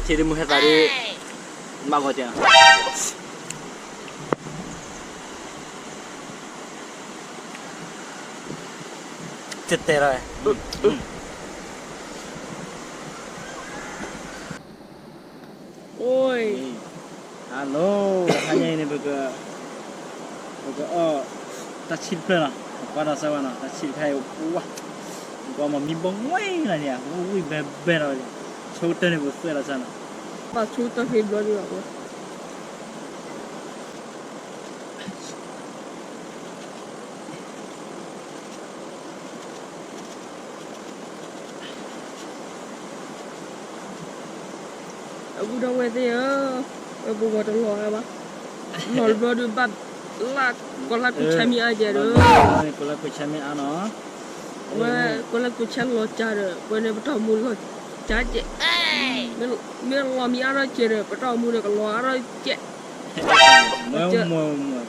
ထံဒ်မုၢ်ဟဲသးဒ် မၤဂီၤကဲ တဲတဲလီၤ. အိၣ် hello, ဟါညါအံၤန့ၣ် ပက ပကအီၣ်တၢ်ဆံၣ်တဖျၢၣ်လီၤ. ပကွၢ်ဒီးစၢၤဝဲနီၤ, တၢ်ဆံၣ်တခါအံၤ ပှၤ ပကမၤမံဘီဝဲလီၤန့ၣ်, ဝံၣ်ဘဲဘဲလီၤ, ဆိကတၢၢ်န့ၣ် ပကသွဲၣ်လီၤစၢၤနီၤ, ဘၣ်ဆိကတၢၢ်ဖဲဘျီဒံးဘၣ်. အပုၢ်ဒီဝဲၢ်သ့ၣ်ဧၢ, ဝဲပဂီၤတလီၤဘၣ်, လီၤတဘျီဒုးဘၣ်လၢ်, ကီၤလၢ်ကူၣ်ဆါမ့ၢ်အါကဲဒီး, ကီၤလၢ်ကူၣ်ဆါမ့ၢ်အါနီၤ, ဝဲကီၤလၢ်ကူၣ်ဆါလီၤကဲဒီး ပဝဲန့ၣ်ပတီၢ်မူလီၤကဲကဲ, မ့ၢ်လီၤမံအါထီၣ်ကဲဒီး ပတီၢ်မူဒီးကလီၤအါထီၣ်ကဲ မ့ၢ်မ့ၢ်မ့ၢ်,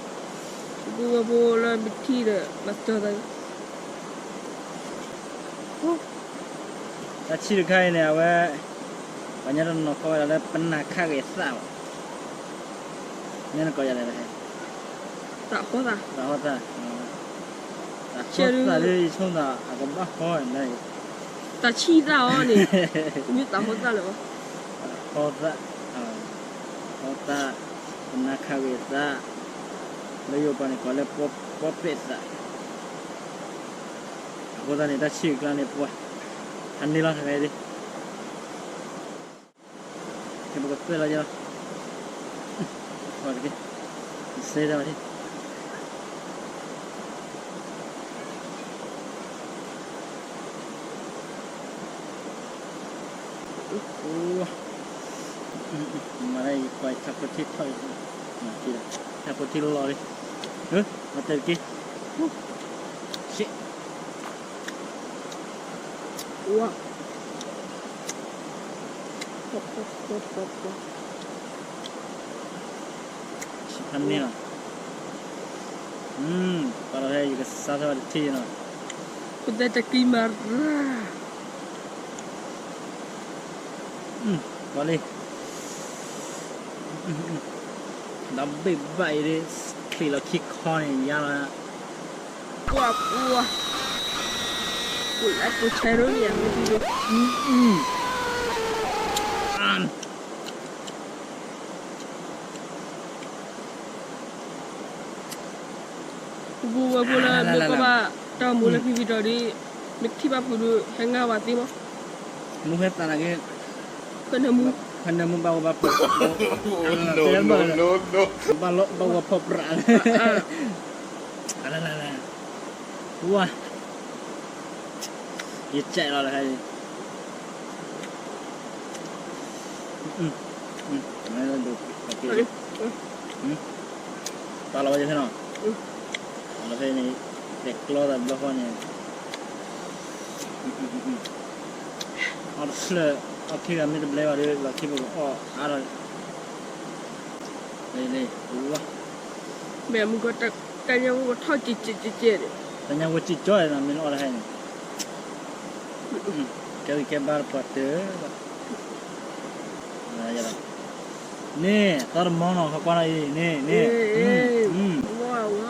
ပပုၢ်ဝဲၢ်ဖိလၢမ့ၢ်ထံၣ်ဒီး မၤစၢၤသး, တၢ်ဆံၣ်တခါအံၤန့ၣ် အဝဲ ပှၤညါတနီၤကိးဝဲဒၣ်လၢ ပနၢ်ခါဂ့ၤသၣ်ဘၣ်, မ့ၢ်နကိးယၤလဲၣ်, သၣ်ဟီသၣ်, သၣ်ဟီသၣ်, သၣ်ဟီသၣ်လၢယဆိကမိၣ် အကဘၣ်ဟီနၤအံၤ, တၢ်ဆံၣ်သၣ်အီၤန့ၣ်, မ့ၢ်သၣ်ဟီသၣ်လၢၤဘၣ်, သၣ်ဟီသၣ်, ဟီသၣ်, ပနၢ်ခါဂ့ၤသၣ်, လၢယိၤပၤန့ၣ်ကိးလၢ ပီပဲၣ်သၣ်, အဃိသတးန့ၣ် တၢ်ဆံၣ်အကျါန့ၣ် ပှၤ ဟးန့ၢ်လီၤတဂၤအံၤဒ် ပကသွဲၣ်လီၤယဲလီၤ, ပှၤတက့ၢ်, စဲဒၣ်ဝဲဒ် မၤလၢယကွၢ်ထးဖိထံထီၣ်, ထးဖိထံလီၤလံ, မၤတဲတက့ၢ်, ဆံးဖးန့ၢ်လီၤ, ပာ်လီၤဖဲယကစါထီၣ်တထံၣ်နီၤ, ဖိသၢတကံမၤရၢ် ပှၤလံ, ဒီးဘ့ၣ်ဘၣ်အံၤဒ် ချံးလီၤခံခီန့ၣ် ယါလီၤ, ပှၤပှၤ, ပှၤလၢပှၤဆဲးရိၣ်န့ၣ် မ့ၢ်ဒ် ပပုၢ်ဝဲၢ်ဖိလၢမ့ၢ်ကွၢ်ဘၣ်တၢ်အိၣ်မူလၢခံကတၢၢ်ဒီး မ့ၢ်ထံၣ်ဘၣ်ဖုးဒီး ဟဲငါဘၣ်သ့မး, မူဟဲသးနာ်က့, ဖဲနမူ, ဖဲနမူဘၣ်ဝဲဘၣ်ဖီ, ဘၣ်လီၤဘၣ်ဝဲဖီပြး, ဝါ, ယစဲးလီၤလၢဟဲအံၤ, ပာ်လီၤဝဲယဖဲနီၤ, ပာ်လီၤဖဲန့ၣ်, တဲကျီသးဘျီဃီန့ၣ်, အီၣ်တဖျၢၣ်, အီၣ်ခံဂၤမ့ၢ်တဘျဲဘၣ်ဒီး လီၢ်ခံပကအီၣ်အါထီၣ်, လ့လ့, ဝါ, မ့ၢ်မုၢ်ကီၢ်တၢ်ညၣ်ဝဲထီၣ်ကဲကဲကဲကဲဒီး, တၢ်ညၣ်ဝဲကံကီဒီး မ့ၢ်နအီၣ်တဟဲန့ၣ်, ကဲဂံၢ်ကဲဘါတပှၤတၢၢ်ဘၣ်, န့ၣ် သီတမီနီၤ ခီကွၢ်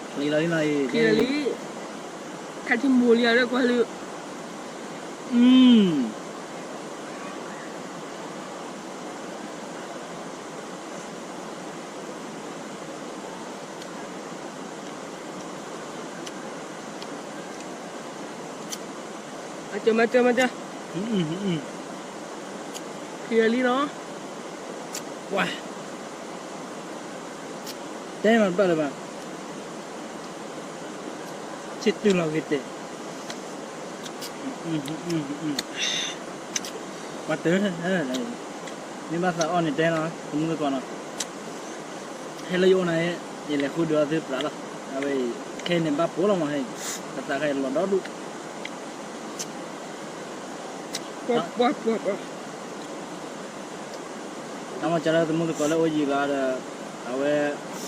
နီၤအံၤ န့ၣ် န့ၣ်, လံလီၤလံနီၤအံၤ, ခါထံမိၢ်လံအီၤလၢကွၢ်လံ, မၤစၢၤ မၤစၢၤ, ဖံလံနီၤ, ကွၢ်, တဲမၤတဘၣ်လၢၤဘၣ်, ဆံၣ်တုၤလီၤဂ့ၤတဲာ်, ပှၤတၢၢ်, မ့ၢ်ဘၣ်သးအီၣ်န့ၣ်တဲနီၤ သမုၢ်သကိးနီၤ, ဟဲလၢယအိၣ်နၤ, ယလဲၤဃုဒုးအီၣ်သုပြးလီၤ, အဝဲအံၤ ခဲအံၤန့ၣ်ဘၣ်ပိာ်လီၤမးဟဲ, တသးခါအံၤလီၤဒီဒူၣ်, ပှၤပှၤပှၤပှၤ တၢ်မၤစၢၤလၢသမုၢ်သကိးလၢအိၣ်ယံၤဘၣ်ဒီး အဝဲ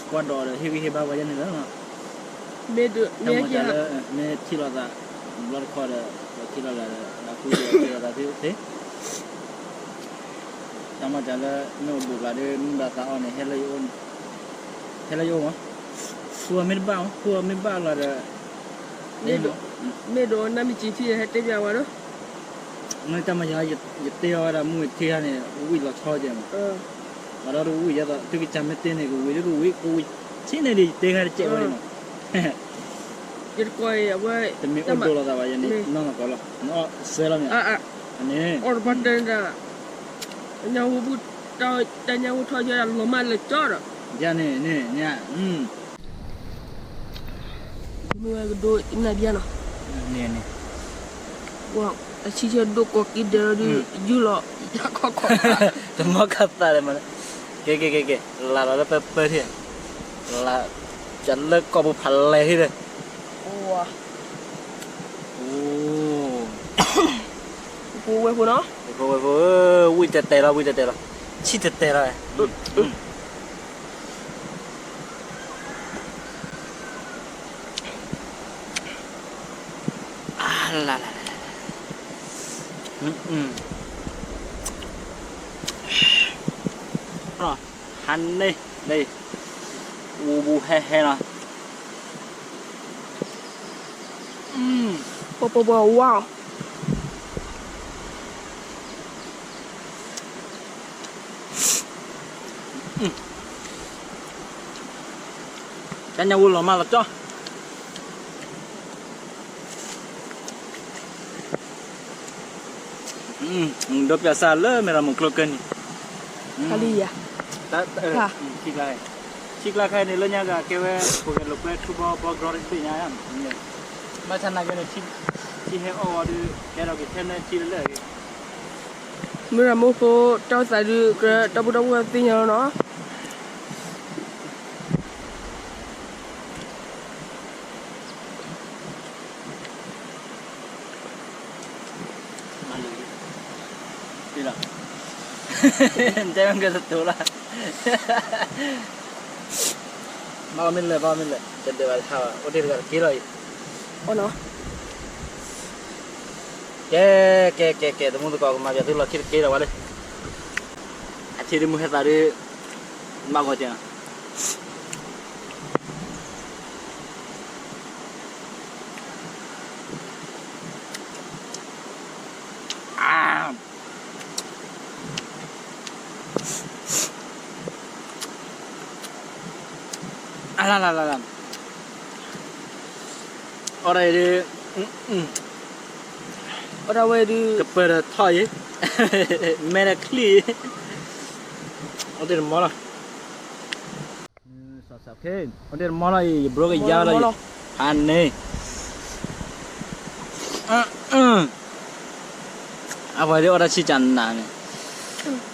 ကွၢ်ဒီးဒီးဟ့ၣ်ဂံၢ်ဟ့ၣ်ဘါပှၤယဲန့ၣ်လီၤ, တၢ်မၤစၢၤလၢ မ့ၢ်ထံၣ်လိာ်သး ဘျီတခီဒီး ပထံၣ်လိာ်သးဒီး အဃုထံၣ်လိာ်သးသ့သ့ မ့ၢ်တၢ်လၢမ့ၢ်အိၣ်ဘူးလီၤဒီး မ့ၢ်ဘၣ်သးအီၣ်န့ၣ် ဟဲလၢယအိၣ်မး, ဟဲလၢယအိၣ်မး, ဃုအီၤမ့ၢ်တဘၣ်မး, ဃုအီၤမ့ၢ်ဘၣ်လီၤဒီး မ့ၢ်ဒိးနါမ့ၢ်စံးထံဟဲတဲပျးဝဲဒီး မ့ၢ်တၢ်မၤယၤ ယတဲအီၤဝဲဒၣ်မုၢ်ထံဟါန့ၣ် ဝံၣ်လီၤဆီကဲမး, ဘၣ်ဒီးတဝံၣ်ယဲသိး သုကစၢ်မ့ၢ်တဲန့ၣ် ကဝံၤဒ်ကဝံၤ ကဝံၤဆ့န့ၣ်ဒီး ယတဲခါတကဲဝဲန့ၣ်မး, ယတကိးအံၤအဝဲ တမ့ၢ်အိၣ်ဒိလီၤသးဘၣ် ယန့ၣ် နီၢ်နီၢ်ကီးလီၤ နအီၣ်စွဲလီၤမး, န့ၣ် အီၣ်တပှၢ်တၢၢ်ဒၣ် တၢ်ညါဝူထီၣ်ယဲဒၣ်လီၤမၢ်လၢာ်ကၠီဒီး ယန့ၣ်န့ၣ်န့ၣ် မ့ၢ်ဝဲကဒိနၢ်ဘျါနီၤ, တၢ်ဆံဆဲဒိၣ်ကီးက့ၤဒဲးလီၤဒုး ယူၢ်လီၤ ယါခီခီ, တမီၢ်ခါသးလဲၣ်မး, ကဲကဲကဲကဲ လၢလီၤလၢပၢပၢထံၣ်, လၢ ကလၢကီၢ်ပူၤဖးလဲၢ်ထံၣ်ဒီး ဝဲဖိနီၤ, ဝဲဖိ ဝံၣ်တဲတဲလီၤ ဝံၣ်တဲတဲလီၤ, ဆံၣ်တဲတဲလီၤ, လၢလၢလၢလၢ, ဟါန့ၣ် အူဘူးဟဲဟဲလီၤ, ပှၤပှၤပှၤဝါ တၢ်ညါဝူလီၤမၢ်လီၤကၠီ, ဒီးပျၢ်စၢ်လၢမဲၢ်ရမိၢ်ကျိကၢၢ်န့ၣ်, ခါလံယၤ, ထံကျါ, ထံကျါခဲအံၤန့ၣ်လၢညါဂၤကဲဝဲ ပကလိာ်ကွဲထူဘီဘီကြီတဘ့ၣ်ညါ, ဘၣ်ဆၣ်နာ်က့န့ၣ် ထံဟဲအီၣ်ဝဲဒီး ကဲထီၣ်က့ၤထဲနဲထံလၢလၢ မ့ၢ်ရမိၢ်ဖိ တၢ်အိၣ်သးဒုး ကြၢးတၢ်ဘူၣ်တၢ်ဘါသ့ၣ်ညါလီၤနီၤ. မၤလၢာ်လံ, တဲမ့ၢ်ကတတိၤလီၤ, ဘၣ်အီၣ်မ့ၢ်လၢာ် ဘၣ်အီၣ်မ့ၢ်လၢာ် တဒၢးဘၣ်တဟးဘၣ် အိၣ်တ့ၢ်တဂၤတက့ၢ်လီၤအံၤ, ကဲ ကဲ ကဲ ကဲ သမူသကိး ကမၤပၠးသုလီၢ်ခံတက့ၢ်လီၤဝဲလံ, အထံဒုးမုၢ်ဟဲသးဒုး မၤဂီၤကဲနီၤ. အါလၢလၢလၢလၢ, အီၣ်ဒၣ်အံၤဒုး, အီၣ်ဒၣ်ဝဲဒုး ကပၢၢ်ဒီးထီၣ်အံၤ, မဲဒီးချံၣ်အံၤ, အိၣ်တ့ၢ်တမီၢ်လီၤ. အိၣ်တ့ၢ်တမီၢ်လီၤအံၤ ယဘြိကယါလီၤအံၤ, ဖးန့ၣ်, အဝဲဒၣ်အီၣ်တၢ်ဆံၣ်ကနးန့ၣ်,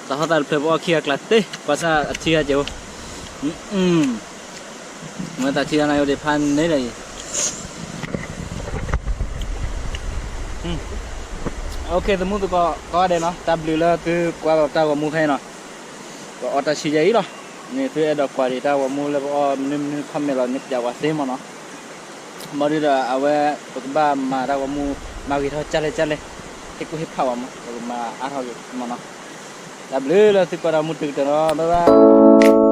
သးဟီၣ်သးတဖျၢၣ်ပအီၣ်ခံဂၤကျါတ့ၢ်, ကွၢ်ဆၣ်အထံဂၤကဲးဖိ, မ့ၢ်သးထံဂၤနၤယိၤဒံးဖးန့ၣ်လီၤအံၤ. အိၣ်ခ့ သမူသကိးကိးဂၤဒဲးနီၤ, တၢ်ဘျုးလၢသုကွၢ်လီၤတၢ်ဂီၤမူခဲအံၤနီၤ, ပအီၣ်တၢ်ဆံၣ်ယဲအံၤလီၤ. န့ၣ်သုအဲၣ်ဒိးကွၢ်ဒံးတၢ်ဂီၤမူလၢပအီၣ်မနုၤမနုၤ comment လီၤန့ၣ် ပၠးဝဲသ့မ့ၢ်နီၤ. ဘၣ်ဒုးဒီးအဝဲ ပကဘၣ်မၤတၢ်ဂီၤမူ မၤဂ့ၤထီၣ်ကၢ်လဲၣ်ကၢ်လဲၣ်, ဟ့ၣ်ကူၣ်ဟ့ၣ်ဖးဝဲမး ပကမၤအါထီၣ်ဂ့ၤမ့ၢ်နီၤ. တၢ်ဘျုးလၢသုကွၢ်တၢ်ဂီၤမူတုၤကတၢၢ်လီၤ, bye bye.